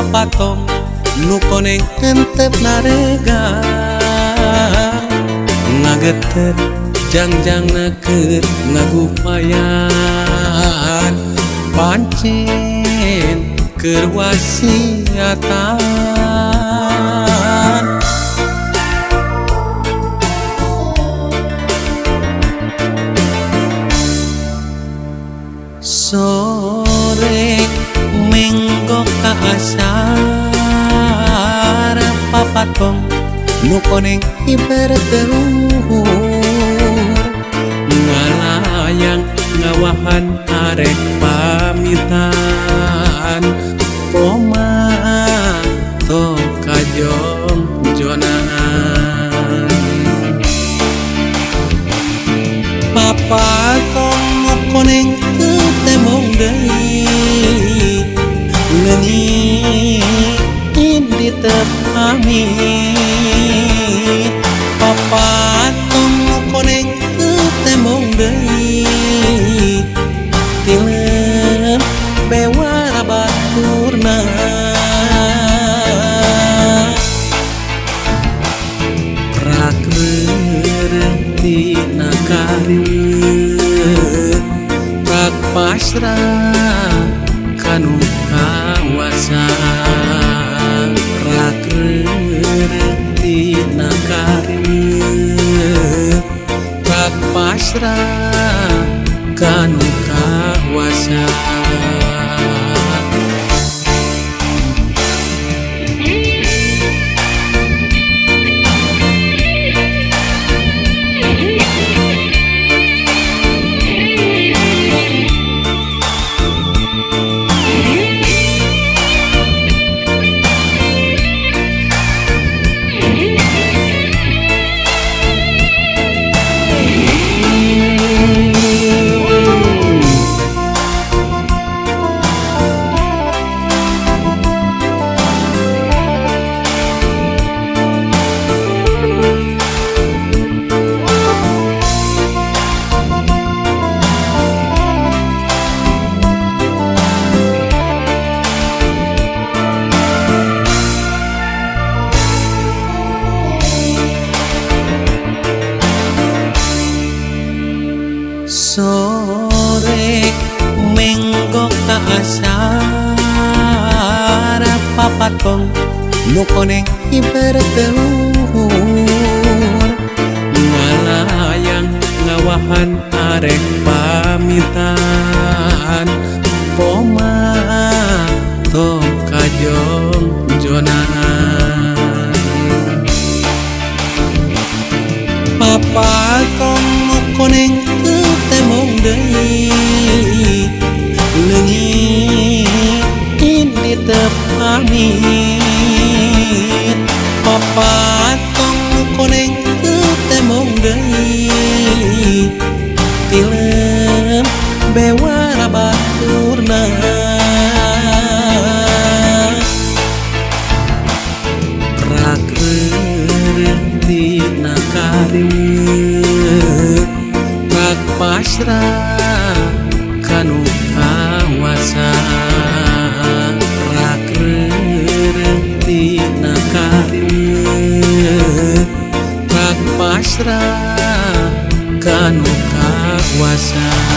Papatong nu koneng hentep naregang ngageter jangjangna keur ngagupayan pancen keur wasiatan. Sore menggok ka asar papatong nu koneng hiber teu luhur ngalayang ngawahan arek pamitan koma tong kajongjonan. Papatong nu koneng teu tembong deui leungit indi teu pamit. Papatong nu koneng teu tembong deui tilem bewara baturna. Prak reureun tina kareut prak pasrah kanu kawasa. Prak reureun tina kareut prak pasrah kanu kawasa. Sore menggok ka asar papatong nu koneng hiber teu luhur ngalayang ngawahan arek pamitan koma tong kajongjonan. Papatong nu koneng teu tembong deui leungit indi teu pamit. Papatong nu koneng teu tembong deui tilem bewara baturna. Prak reureun tina kareut prak pasrah kanu kawasa. Prak reureun tina kareut prak pasrah kanu kawasa.